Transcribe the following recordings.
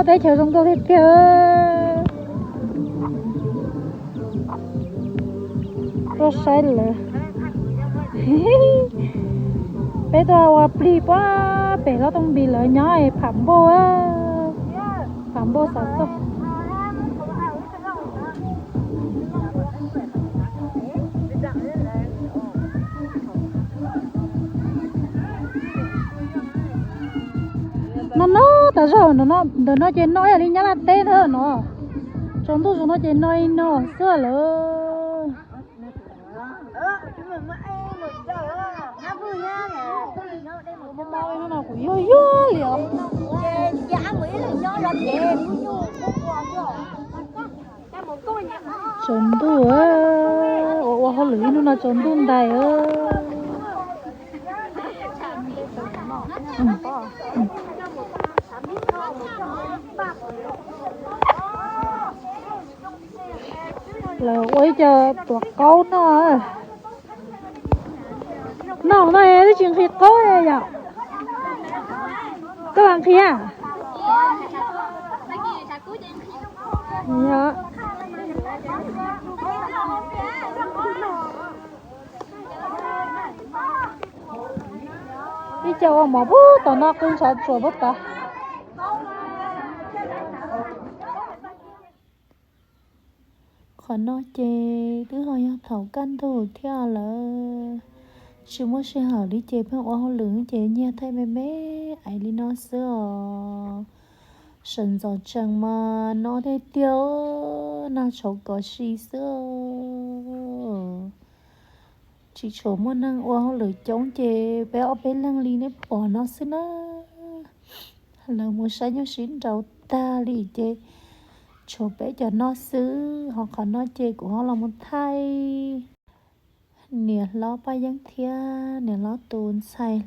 Teb chaws zoo nkauj tiag tiag. Tuaj saib lawv. Peb tuaj ua plig puag pem Lob Tooj Npis lawv nyob es pham npauj, pham npauj xov tooj. No no tas zog, ntawm no ces no ib yam li Nyab Laj teb na no. Tsaus ntuj zoo no ces no ib no xwb lawm. Kuv yuag yuag li os. Tsaus ntuj, ua ua hauj lwm ib hnub no tsaus ntuj ntais. Lawv ua ib co tuav qaub noj. Noj no twb tsis nqhis qaub yom? Koj los nqhis a? Ib co ua mov puag tom no qw ntshav tsuas puag tod. Qhov no ces twb ho yog thaum kaj ntug thiab lawm, tsis muaj sij hawm li ces pheej ua hauj lwm ces nyiag thaij me me ais li no xwb os. Sawv ntxov tsees mas no tiag tiag, nag tshauv kos si xwb. Tsis tshua muaj neeg ua hauj lwm coob ces peb ob peb leeg li nej pom no xwb na. Lawv mus saib nyuj sib nraus tag li ces tshuav peb cov no xwb, ho qhov no ces kuv ho los mus thaij niam hlob Paj Yeeb thiab niam hlob tus ntxhais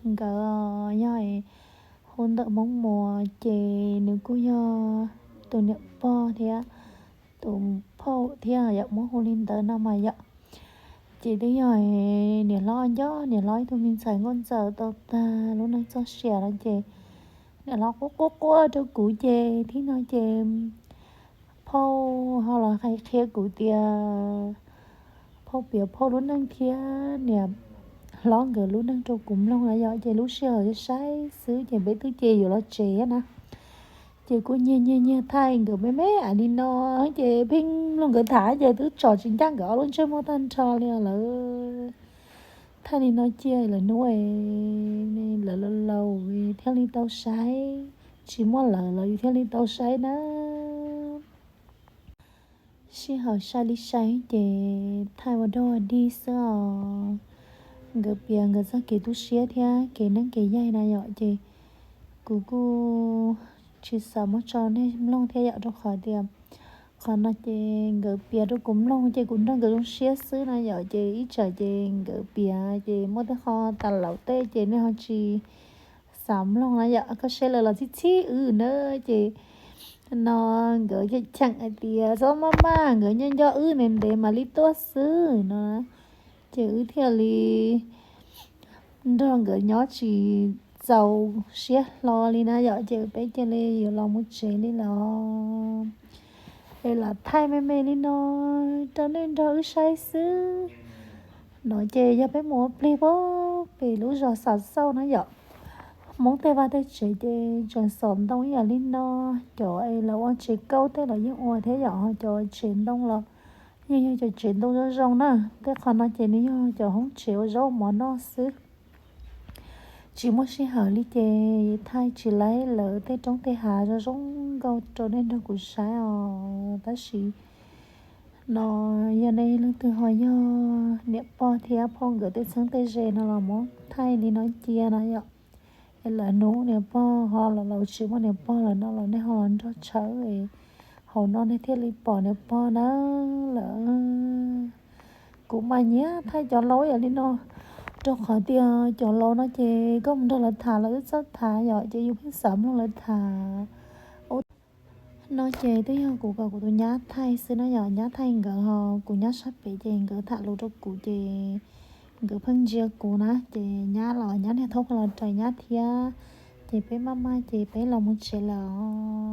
nkawd, yog hu ntawm Hmoob Muas ces nws kuj yog tus niam pog thiab tus phauj thiab yom, muab hu li ntawd no mas yom. Ces twb yog niam hlob nco niam hlob ib tug me ntxhais nkauj ntxawm tau tag lub neej txoj sia no ces niam hlob quaj quaj quaj rau kuv ces thib no ces phauj ho los hais qhia kuv tias phauj piav phauj lub neej thiab niam hlob nkawd lub neej rau kuv mloog na yom. Ces lub sij hawm saib xwb ces peb twb ces yuav los tsev na. Ces kuj nyiag nyiag nyiag thaij nkawd me me ais li no, ces pheej mloog nkawd tham ces twb tsom tsis ncaj nkawd ob lub ntsej muag tag nrho li lawm. Thaij li no cia lawv hnub lawv laus laus thiaj li tau saib, tsis muaj lawv los yus thiaj li tau saib na. Sij hawm sai li sai ces thaij ua dog ua dig xwb os. Nkawd piav nkawd txoj kev tu siab thiab kev neeb kev yaig na yom, ces kuv kuj tsis xav muab tso nej mloog thiab yom, rau qhov tias qhov no ces nkawd piav rau kuv mloog ces kuv nrog nkawd zoo siab xwb na yom, ces ib tsam ces nkawd piav ces muaj tej qho tas laus tej ces nej ho tsis xav mloog na yom. Koj saib lawv los txhib txhib wb na, ces no nkawd cheem cheem hais tias txhob maj maj, nkawd nyob nco wb ntev ntev mam li tuaj xwb no, ces wb thiaj li nrog nkawd nyob tsis txaus siab hlo li na yom, ces peb cia li yuav los mus tsev li los. Es lam thaij me me li no rau nej nrog wb saib xwb. No ces yog peb mus ua plig puag pem lub zos Xav Xauj na yom. Hmoob tej vaj tej tsev ces tseem xov ntoo ib yam li no, cov es lawv ua tsev kaub tej los yeej ua thiab yom, ho cov tsev ntoo los yeej yog cov tsev ntoo zoo zoo na. Tej qhov no ces nws yog cov hoob tsev ua zaub mov noj xwb. Tsis muaj sij hawm li ces thaij tsis laib lawv tej roob tej hav zoo zoo nkauj rau nej nrog kuv saib os. Tab sis no yog nej leej twg ho yog niam pog thiab phauj nkawd tej txheeb tej ze no los muab thaij li no cia no yom. Es lawv hnub niam pog ho los laus tsis muaj niam pog lawm no los nej ho los nrog tshawb es hauv no nej thiaj li pom niam pog na lawm. Kuv mas nyiam thaij cov laus yam li no, rau qhov tias cov laus no ces koj mus nrog lawv tham los wb txawj tham yom, ces yus pheej xav mloog lawv tham. No ces twb yog kuv kom kuv tus nyab thaij xwb na yom, nyab thaij nkawd ho kuv nyob sab pem ces nkawd tham lus rau kuv ces nkawd pheej ntsia kuv na, ces nyab los nyab niag thaub los raws nyab thiab, ces peb maj maj ces peb los mus tsev lawm os.